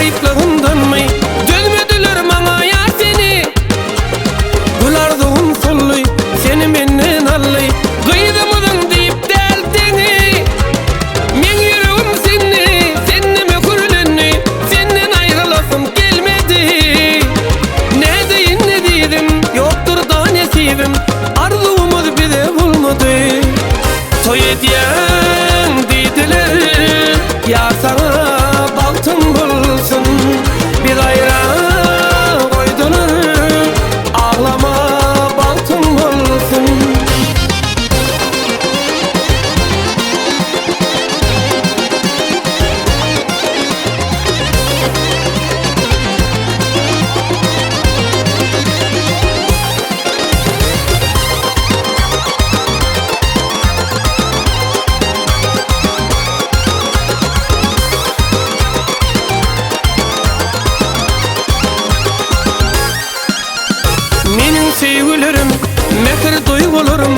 Garyplygymdanmy Dözmediler maňa ýar seni Gül arzuwym soldy Seni menden aldy Gyzymyzyň diýip däl deňi Meň ýüregim sende Sende möhürlendi Senden aýrylasym gelmedi Nädeýin ezizim Ýokdur-da nesibim Arzuwymyz bize bolmady Toý edýäň diýdiler Ýar saňa bagtyň bolsun Biz aýra goýdular Aglama bagtyň bolsun. Meniň söýgülerim, mähir duýgularym.